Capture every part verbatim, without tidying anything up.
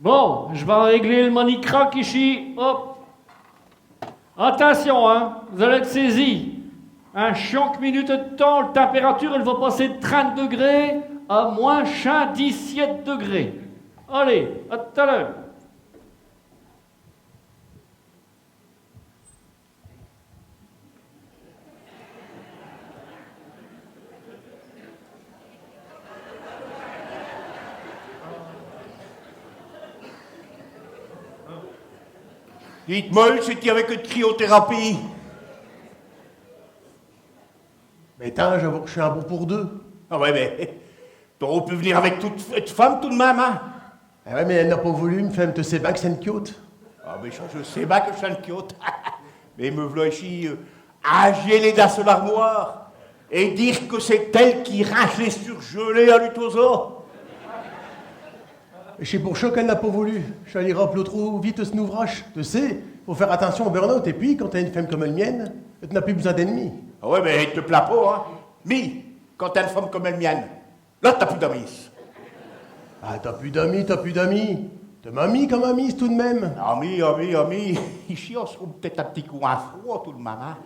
Bon, j' vas régler l' manicraque ichi. Hop. Attintion, hein, vous allez ête saisis. In chinq minutes ed temps, l' température, alle va passer d' trinte degrés à moins chint dix-sept degrés. Allez, à tout à l'heure. Dites-me, ch'est-i avec ed cryothérapie ? Mais tain, j'avos r'chu un bon pour deux. Ah ouais, mais t'aros pu v'nir avec t' femme tout d' même, hein ? Eh ouais, mais alle n'a pas voulu, m' femme, te sais bin que ch'est eune quiote. Ah, mais cha, j' sais bin que ch'est eune quiote. Mais me v'là ichi, euh, ingélé dins s'n armoire, et dire que ch'est elle qui rinche les surgelés à Lutosa. Et ch'est pour cha qu'alle n'a pas voulu. Cha li rappelot trop vite s'n ouvrache. Te sais, faut faire attintion au burn-out. Et pis, quand t'as eune femme comme el mienne, te n'as pus b'soin d'ennemis. Ah ouais, mais te te plains pas, hein. Mi, quand t'as eune femme comme el mienne, là, t'as pus d'amis. Ah, t'as pus d'amis, t'as pus d'amis. Te m'as mis comme ami, tout d' même. Ami, ami, ami. Ichi, in s'rot p't-ête un p'tit coin frod, tout d' même, hein.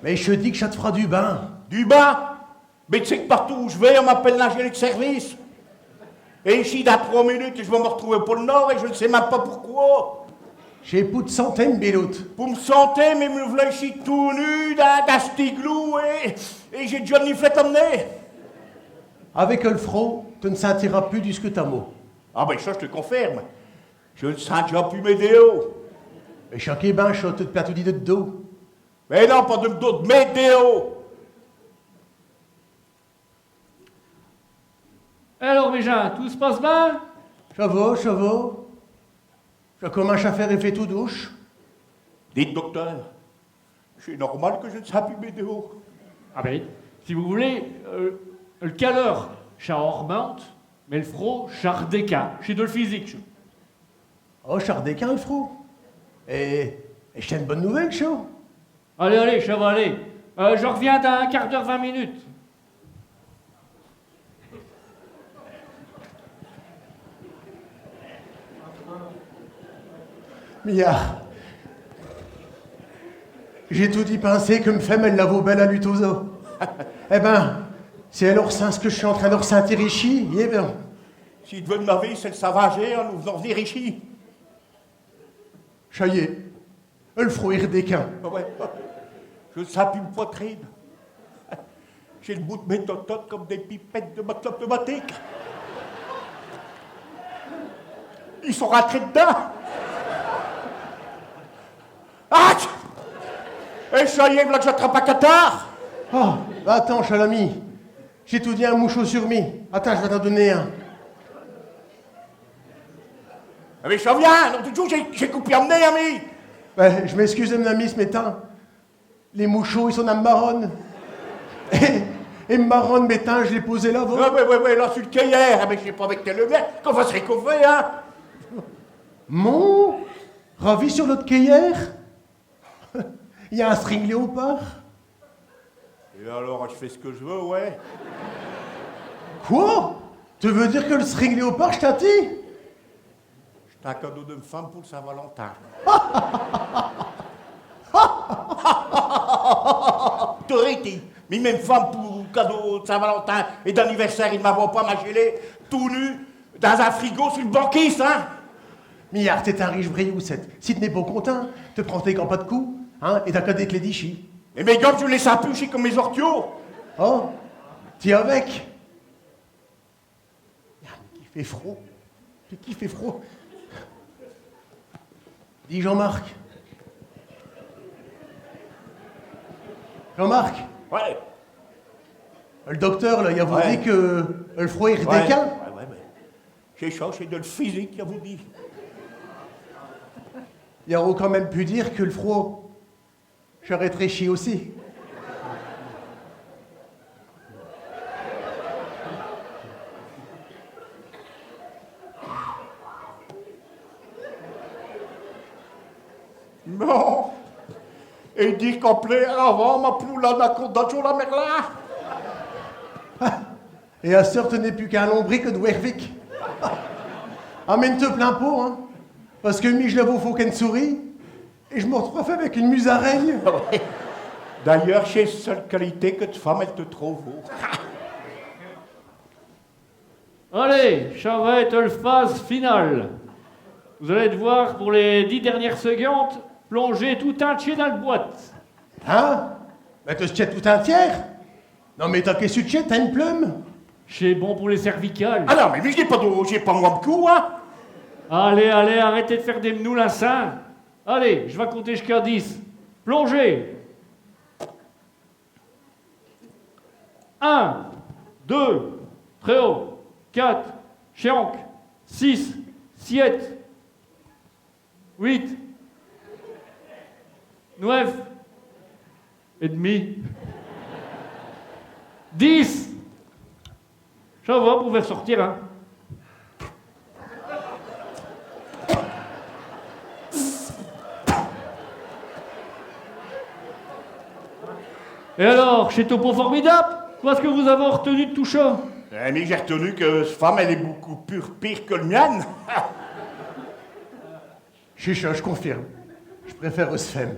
Mais j' te dis que cha t' f'ra du bin. Du bin ? Mais te sais que partout où j' vas, in m'appelle l'ingélé d' service. Et ichi, dins tros minutes, j' vas m' artrouver au pôle Nord et j' n'sais même pas pourquoi. Ch'est pou t' santé, m' biloute. Pou m' santé, mais me v'là ichi tout nu, dins, dins ch't igloo, et, et j'ai déjà eune niflette à m' nez. Avec el frod, te n' sintiras pus du sque t'as mau. Ah ben cha, j' te confirme. J' n' sins déjà pus mes déos. Et cha ch'est bin, cha, te te plains toudis de t' dos. Mais non, pas de m' dos, de mes déos. Alors, mes gins, tout s' passe bin ? Cha va, cha va. Cha comminche à faire effet tout douche. Dites, docteur, ch'est normal que j' n' sins pus mes déos ? Ah ben, si vous voulez, euh, el caleur, cha armonte, mais el frod, cha ardéquind. Ch'est de l' physique, cha. Oh, cha ardéquind, el frod. Et, et ch'est eune bonne nouvelle, cha. Allez, allez, cha va aller. Euh, j' arviens dins un quart d'heure, vingt minutes. Mia. J'ai toudis pinsé que m' femme, alle l'avot belle à Lutosa. Eh ben, si alle arsinnt ch' que j' sus in train d' arsintir ichi, eh ben. Si te veux m' avis, ch'est l' sauvagerie, in nous faisant v'nir ichi. Cha y est, el frod i ardéquind. Ah ouais. J' sins pus m' poitrine. J'ai l' bout d' mes tototes comme des pipettes de matelas pneumatique. I sont rintrés d'dins. Ah ! Et cha y est, v'là que j' attrape un catarrhe. Oh, bah attinds, cher ami. J'ai toudis un mouchot sur mi. Attinds, j' vas t'in donner un. Ah, mais cha vient, nom de Dieu, j'ai, j'ai coupé à m' nez, ami. Ben, j' m'excuse, m'n ami, mais attinds, les mouchots, i sont dins m' marronne. Et, et m' marronne, mais attinds, j' l'ai posée là-bas. Ouais, ouais, ouais, ouais, là, sur l' cueillère. Ah, mais j' sais pas avec quelle lumière qu'in va s' récauffer, hein. Mon, ravis sur l'aute cueillère. I a un string léopard. Et alors, j' fais ch' que j' veux, ouais. Quoi ? Te veux dire que l' string léopard, ch'est à ti ? Ch'est un cadeau de m' femme pour l' Saint-Valentin. T'arrêtes, mais m' femme, pour cadeau de Saint-Valentin et d'anniversaire, i n' m'invoie pas, m' gelée, tout nu, dins un frigo, sur l' banquise, hein ? Mia, t'es un riche brioussette. Si te n'es pas contint, te prinds tes gants pas d' cou, hein, et t'as qu'à décler d'ichi. Et mes gants, j' les sins pus, ch'est comme mes ortiaux. Oh, tiens avec. Ah, mais qu'i fait frod. Mais qu'i fait frod. Dis Jean-Marc. Jean-Marc. Ouais. El docteur, là, i avot dit que, euh, l' frod i ardéquind. Ouais, ouais, ouais, mais ch'est cha, ch'est de l' physique, i avot dit. I arot quand même pu dire que l' frod cha rétréchit aussi. Non. Et dire qu'in pleure avant, ma poule anaconda, Joe la Merlin. Et à ch't heure, te n'es pus qu'un lombric de Wervik. Ah, mais ne te plains pas, hein. Parce que mi, je l'avos fo qu'eune souris, et je m'artrouve avec une musaraigne. Ouais. D'ailleurs, ch'est l'seule qualité que t'femme, elle te trouve. Allez, cha va ête l'phase finale. Vous allez devoir, pour les dix dernières secondes, plonger tout intier dins l'boîte. Hein ? Mais te tiens tout intier ? Non, mais t'as qu'est-ce que tu tiens, t'as une plume ? Ch'est bon pour les cervicales. Ah non, mais mi, j'ai pas de, j'ai pas mon cou, hein. Allez, allez, arrêtez d'faire des mnoules à seins. Allez, j'vas compter jusqu'à dix. Plongez. Un, deux, tréos, quatre, chinq, six, siet, huit, neuf et demi, dix. Cha va, vous pouvez ressortir, hein. Et alors, ch'étot pas formidable ? Quoi est-ce que vous avez retenu de tout cha ? Eh, mais j'ai retenu que s'femme, elle est beaucoup pus pire que l'mienne. Chiche, je confirme. Je préfère s'femme.